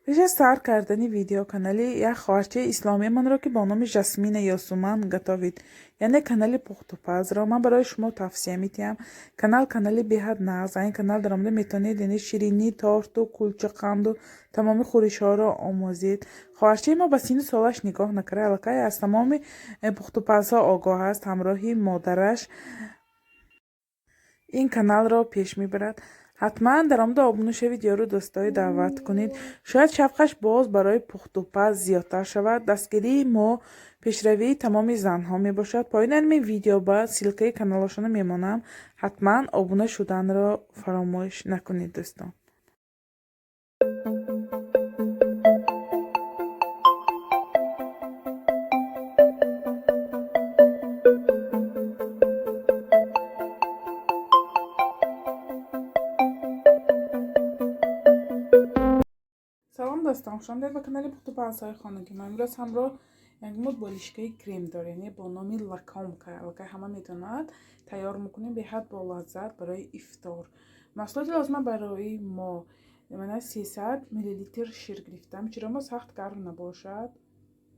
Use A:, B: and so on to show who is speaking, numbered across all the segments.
A: Пеш аз сар кардани видео канали як хоҳарчаи исломиямонро, ки бо номи Жасмина Ёсуман готовит, яъне канали пухтупазро ман барои шумо тавсия медиҳам. Канал канали беҳад нағз. Ин канал даромада метавонед, яъне ширинӣ, торту, кулчақанду тамоми хӯришҳоро омӯзед. Хоҳарчаи мо ба синну солаш нигоҳ накарда, аллакай аз тамоми пухтупазҳо огоҳ аст. Ҳамроҳи модараш ин каналро пеш мебарад. Ҳатман даромада обуна шавед, ёру дӯстои даъват кунед. Шояд шавқаш боз барои пухтупаз зиёдтар шавад. Дастгирии мо пешравии тамоми занҳо мебошад. Поёни ҳамин видео ба ссылкаи каналашона мемонам. Ҳатман обуна шуданро фаромӯш накунед, дӯстон. Салом, дӯстон, хушомадед ба канали пухтупазҳои хонагӣ. Мо имрӯз ҳамроҳ як муд болишкаи кремдор, яъне бо номи лакомка, аллакай ҳама медонад, тайёр мекунем, беҳад бо лаззат барои ифтор. Маҳсулоти лозима барои мо: мана 300 миллилитр шир гирифтам, чиро мо сахт гарм набошад,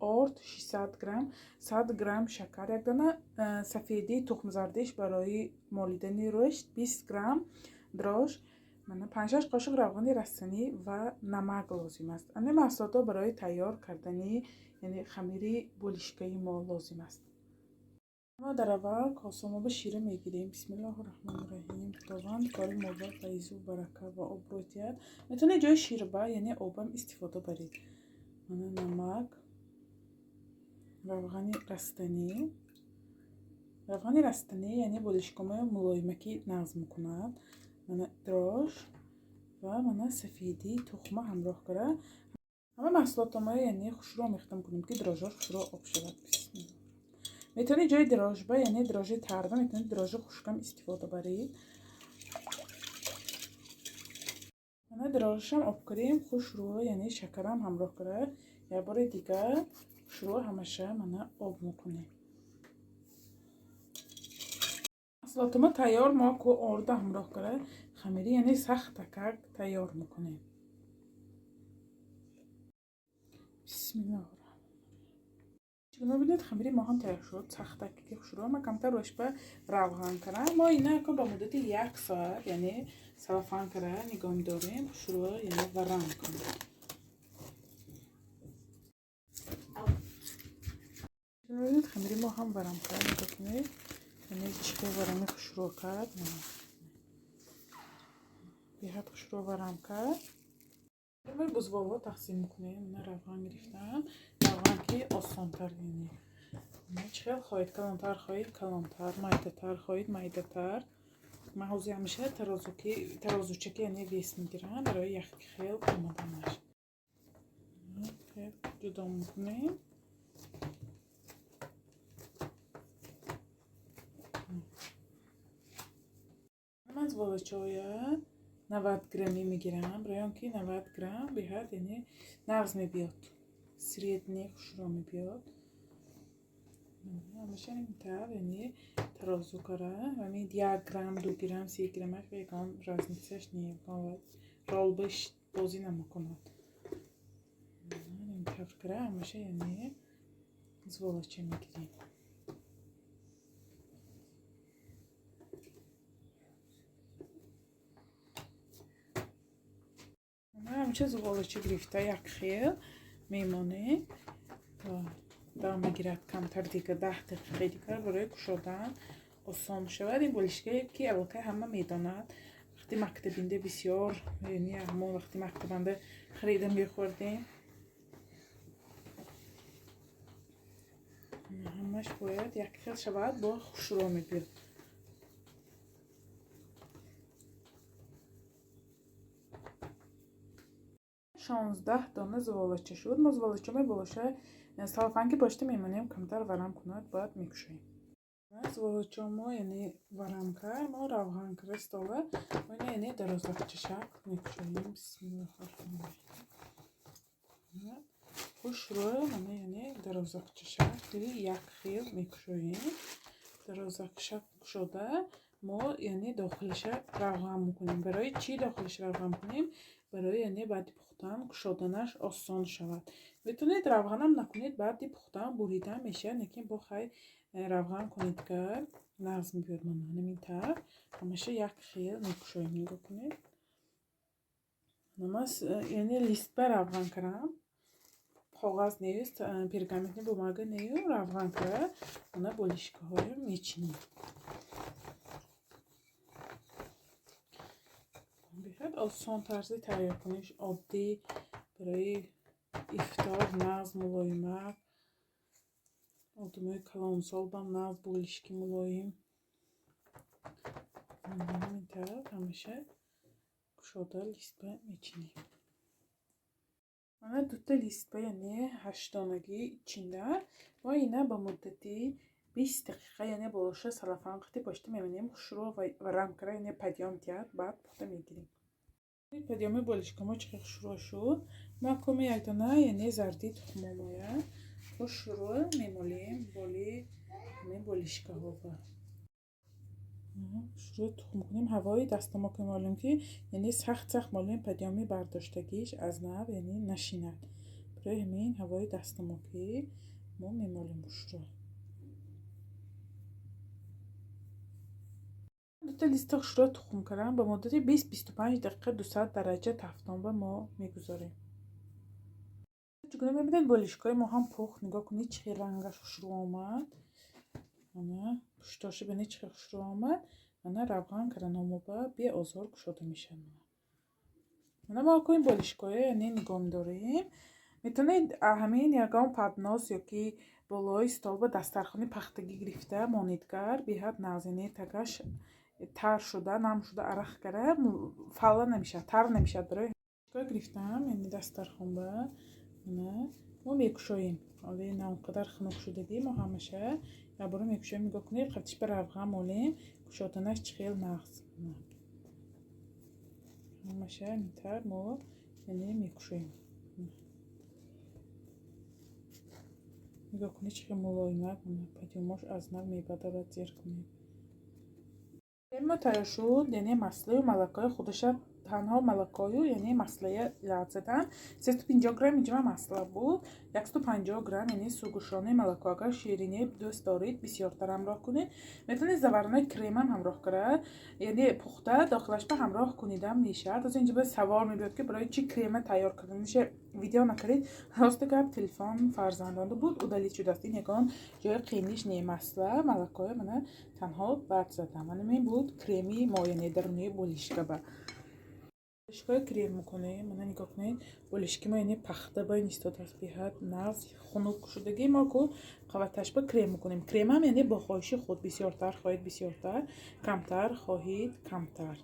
A: орд 600 грамм, 100 грамм шакар, як дона сафедии тухмзардиш барои молидани рӯшт, 20 грамм дрожж, мана 5-6 қошиқ равғани растанӣ ва намак лозим аст. Ани маҳсулотҳо барои тайёр кардани, яъне хамири болишкаи мо лозим аст. Мо дар аввал косамо ба шира мегирем. Бисмиллоҳу раҳмони раҳим. Худованд кори мо ба файзу барака ва обрӯ диҳад. Метавонед ҷои ширба, яъне обам истифода баред. Мана намак, равғани растанӣ. Равғани растанӣ, яъне болишкаҳои мулоимакӣ нағз мекунад. Мана дрожж ва мана сафедии тухма ҳамроҳ кара. Ҳама маҳсулотҳоро, яъне хушрӯ омехта мекунем, ки дрожжҳош хушрӯ об шавад. Бисмиллоҳ. Метавонед ҷои дрожжба, яъне дрожжи тарба, метавонед дрожжи хушкам истифода баред. Мана дрожжашам об кардем, хушрӯ, яъне шакарам ҳамроҳ кара. Як бори дигар хушрӯ ҳамаша мана об мекунем. Маҳсулотимо тайёр, мо ку орда ҳамроҳ кара хамири, яъне сахтакак тайёр мекунем. Бисмиллоҳ. Чигуна бинед, хамири мо ҳам тайёр шуд, сахтаки хушрӯ. Ма камтар рӯшба равған кара. Мо инако ба муддати як соат, яъне салафан кара нигоҳ медорем, хушрӯ, яъне варам кунем. Бинед, хамири мо ҳам варам кард, нигоҳ кунед. Яъне чӣ хел варами хушрӯ кард. Беҳад хушрӯ варам кард. Мо бузволҳо тақсим мекунем. Мана равған гирифтам. Равған ки осонтар, яъне. Чӣ хел хоҳед, калонтар хоҳед, калонтар, майдатар хоҳед, майдатар. Ман ҳозир ҳамеша тарозучаки, яъне вес мегирам барои як хел омаданаш. Ҷудо мекунем. Ман зволачоя 90 граммӣ мегирам, барои он ки 90 грамм беҳад, яъне нағз мебиёд. Средний хушрӯ мебиёд. Ҳамеша ин тавр, яъне тарозу кара, ҳамин 1 грамм, 2 грамм, 3 граммаш ба ягон разницаш не, ягон ролбаш бозӣ намекунад. Ин тавр кара ҳамеша, яъне зволача мегирем. Ҳамеша зволача гирифта як хел мемонем. Дам мегирад камтар дигар, 10 дақиқаи дигар барои кушодан осон мешавад. Ин болишкае ки аллакай ҳама медонад. Вақти мактабинда бисёр, яъне мо вақти мактабанда харида мехӯрдем. Ҳамаш бояд як хел шавад, бо хушрӯ мебиёд. 16 дона зволача шуд. Мо зволачаҳои болоша салафанки пошта мемонем, камтар варам кунад, баъд мекушоем. Зволачамо, яъне варам кард, мо равған кара стола, мо ина, яъне дарозакча шакл мекушоем. Бисмиллоҳи раҳмони раҳим. Хушрӯ мана, яъне дарозакча шакли як хел мекушоем. Дарозак шакл кушода мо, яъне дохилиша равған мекунем. Барои чӣ дохилиш равған мекунем? Барои яъне баъди пухтан кушоданаш осон шавад. Метавонед равғанам накунед, баъди пухтан бурида мешавад, лекин бо хай равған кунед гар нағз мебиёд. Мана ҳамин тавр ҳамаша як хел мекушоем, нигоҳ кунед. Намас яъне листба равған кардам, коғаз нест, пергаментни бумага нею, равған кара мана болишкаҳоям мечинем. Беҳад осон тарзи тайёркуниш, оддӣ, барои ифтор нағз мулоимак, одамои калонсолбам нағз болишки мулоим. Ҳамин тавр ҳамеша кушода листба мечинем. Мана дута листба, яъне ҳаштдонагӣ чинда. Мо ина ба муддати 20 дақиқа, яъне болоша салафан қати пошта мемонем, хушрӯ ва рамкара, яъне падём диҳад, баъд пухта мегирем. Падёми болишка мо чӣ хел хушрӯ шуд. Мо коми якдона, яъне зарди тухмомоя хушрӯ мемолем боли ҳамин болишкаҳо. Хушрӯ тухм кунем, ҳавои дастомо ки молем, ки яъне сахт сахт молем, падёми бардоштагиш аз нав яъне нашинад. Барои ҳамин ҳавои дастомо ки мо мемолем хушрӯ. Дута листа хушрӯ тухм кардам, ба муддати 20-25 дақиқа 200 дараҷа тафтонба мо мегузорем. Чӣ гуна мебинед, болишкаҳои мо ҳам пухт. Нигоҳ кунед, чӣ хел рангаш хушрӯ омад. Ана пуштоша бинед, чӣ хел хушрӯ омад. Ана равған карданомоба беозор кушода мешавад. Мана мо кунем болишкаҳоя, яъне нигоҳ медорем. Метавонед ҳамин ягон поднос ёки болои стол ба дастархони пахтагӣ гирифта монедгар, беҳад нағз, яъне тагаш тар шуда, нам шуда, арақ кара фалла намешавад, тар намешавад. Барои гирифтам, яъне дастархонба мана мо мекушоем. Ҳоле на он қадар хунук шудагӣ, мо ҳамаша якбора мекушоем. Нигоҳ кунед, қавтиш ба равған молем, кушоданаш чӣ хел нағз. Ҳамаша ҳамин мо яъне мекушоем. Нигоҳ кунед, чӣ хел мулоимак, падёмош аз нав мебадарад, зер кунед. Мо тайёр шуд, яъне маслаю малакои худаша, танҳо малакою яъне маслая лат задан. 350 грамм инҷа масла буд, 150 грамм яъне сугушонаи малако. Агар ширинӣ дӯст доред, бисёртар ҳамроҳ кунед. Метавонед заварнаи кремам ҳамроҳ кунад, яъне пухта дохилашба ҳамроҳ кунидам мешавад. Аз инҷа ба савол мебиёд, ки барои чӣ крема тайёр карданиша видео накардед. Рости гап, телефон фарзандонда буд, удалить шудааст. Ин ягон ҷои қимиш не, масла малакоя мана танҳо бад задам. Мана ин буд креми мо, яъне даруни болишкаба. Болишкаҳои крем мекунем. Мана нигоҳ кунед, болишки мо яъне пахта ба ин истодааст, беҳад нағз хунук шудагӣ. Мо ку қаваташба крем мекунем. Кремам яъне бо хоҳиши худ, бисёртар хоҳед бисёртар, камтар хоҳед камтар.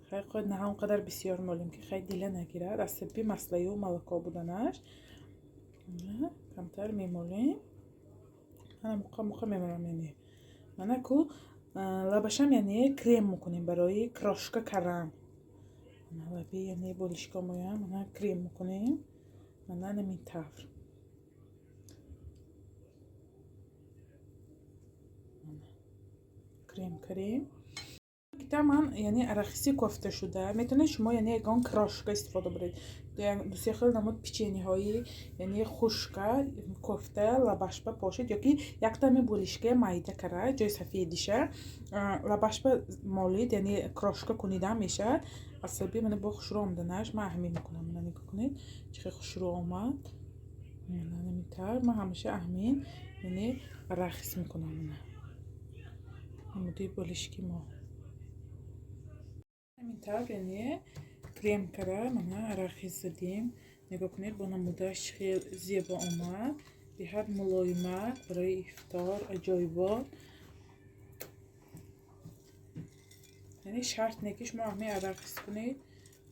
A: Хай хоҳед на он қадар бисёр молем, ки хай дила нагирад аз сабаби маслаю малако буданаш. Камтар мемолем, мана муқа муқа мемолам. Яъне мана ку лабашам яъне крем мекунем барои крошка кардан. Лаби яъне болишка моям мана крем мекунем, мана намин тавр. Крем карем. Кита ман яъне арахиси кофта шуда. Метавонед шумо яъне ягон крошка истифода баред, дусе хел намуд печеньеҳои яъне хушка кофта лабашба пошед, ёки якта ҳамин болишкая майда кара, ҷои сафедиша лабашба молид, яъне крошка кунидам мешавад. Аз сабаби мана бо хушрӯ омаданаш ман аҳамӣ мекунам. Мана нигоҳ кунед, чӣ хел хушрӯ омад. Мана ҳамин тавр ман ҳамеша аҳамин яъне арахис мекунам. Мана намуди болишки мо ҳамин тавр, яъне крем кара мана арахис задем. Нигоҳ кунед, бо намудааш чӣ хел зебо омад, беҳад мулоимак, барои ифтор аҷоибот. Яъне шарт не ки шумо ҳамин арахис кунед,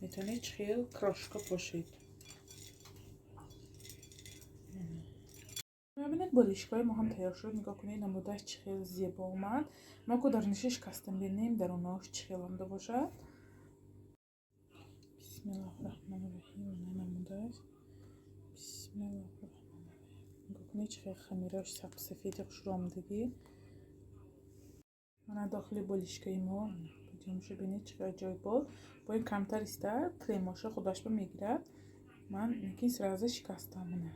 A: метавонед чӣ хел крошка пошед. Мебинед, болишкаҳои мо ҳам тайёр шуд. Нигоҳ кунед, намудааш чӣ хел зебо омад. Мо ку даруниша шикастем, бинем дарунош чӣ хел омада бошад. Бисмиллоҳи раҳмони раҳим. Мана намудааш. Бисмиллоҳи раҳмони раҳим. Нигоҳ кунед, чӣ хел хамираш сабсафеди хушрӯ омадагӣ. Мана дохили болишкаи мо Ҷомша бинед, чӣ қадар ҷойбор. Бо ин камтар иста, кремоша худашба мегирад. Ман лекин сразу шикастам. Мана,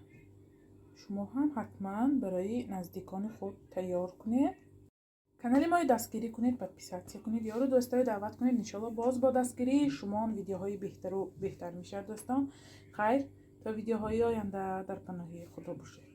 A: шумо ҳам ҳатман барои наздикони худ тайёр кунед. Канали моро дастгирӣ кунед, подписаться кунед, ёру дӯстои даъват кунед. Иншолло, боз бо дастгирии шумон видеоҳои беҳтару беҳтар мешавад. Дӯстон, хайр, то видеоҳои оянда, дар паноҳи Худо бошед.